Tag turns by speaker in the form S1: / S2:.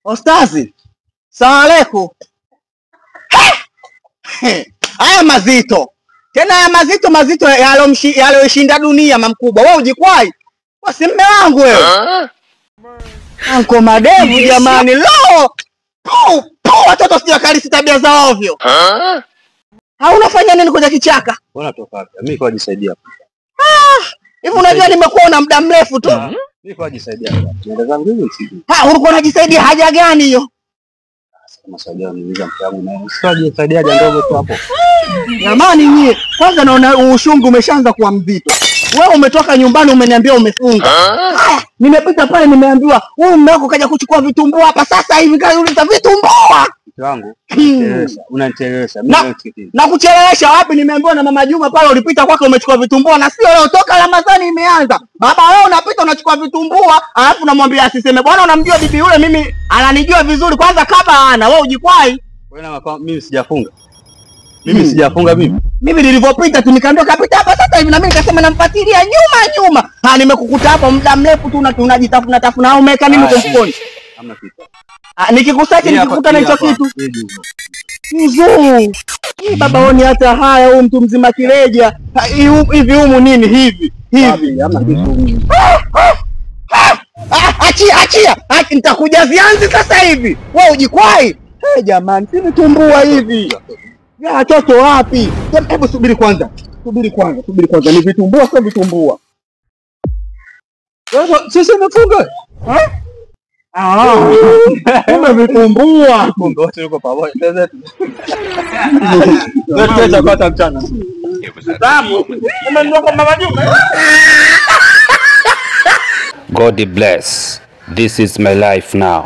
S1: Ostazi, salamu alaikum. Haya mazito. Tena haya mazito mazito yaliyoshinda dunia mamkubwa. Wewe ujikwai. Wewe si mume wangu wewe. Anko madevu jamani. Lo! Pu, pu, watoto sijakalisi tabia za ovyo. Haunafanya nini kwenye kichaka?
S2: Mbona toka wapi? Mimi kwa jisaidia.
S1: Ah, hivi unajua nimekuona muda mrefu tu.
S2: Mimi kwa jisaidia. Nenda zangu hivi usiku.
S1: Ha, ulikuwa unajisaidia haja gani hiyo?
S2: Sasa niuliza mke wangu naye. Usijisaidia haja ndogo tu hapo.
S1: Jamani nyie, kwanza naona ushungu umeshaanza kuwa mzito. Wewe umetoka nyumbani umeniambia umefunga. Haya, nimepita pale nimeambiwa huyu mume wako kaja kuchukua vitumbua hapa sasa hivi kauliza vitumbua.
S2: Mke wangu, unanichelewesha. Mimi leo msikitini.
S1: Na kuchelewesha wapi? Nimeambiwa na Mama Juma pale ulipita kwake umechukua vitumbua na sio leo toka Ramadhani imeanza. Baba wewe unapita unachukua vitumbua, alafu unamwambia asiseme. Bwana unamjua bibi yule mimi ananijua vizuri kwanza kaba ana. Wewe ujikwai.
S2: Wewe na mimi sijafunga. Mimi sijafunga mimi.
S1: Mimi nilivopita tu nikaambiwa kapita hapa sasa hivi na mimi nikasema namfuatilia nyuma nyuma. Ha, nimekukuta hapo muda mrefu tu unajitafuna tafuna au umeweka nini kwa mfukoni?
S2: Hamna kitu.
S1: Ah, nikikusachi nikikukuta na hicho kitu. Mzuu. Hii baba oni hata haya huyu mtu mzima kireja. Hivi humu nini hivi? Hivi
S2: hamna kitu.
S1: Achia achia. Nitakuja vianzi sasa hivi. Wewe ujikwai. Eh, jamani, si vitumbua hivi. Ya watoto wapi? Hebu subiri kwanza. Subiri kwanza, subiri kwanza. Ni vitumbua sio vitumbua?
S2: Wewe sisi umefunga?
S1: Eh? Ah. Umevitumbua.
S2: Kumbe wote yuko pamoja. Sasa tutakata mchana.
S1: Tamu. Umenunua kwa Mama Juma.
S3: God bless. This is my life now.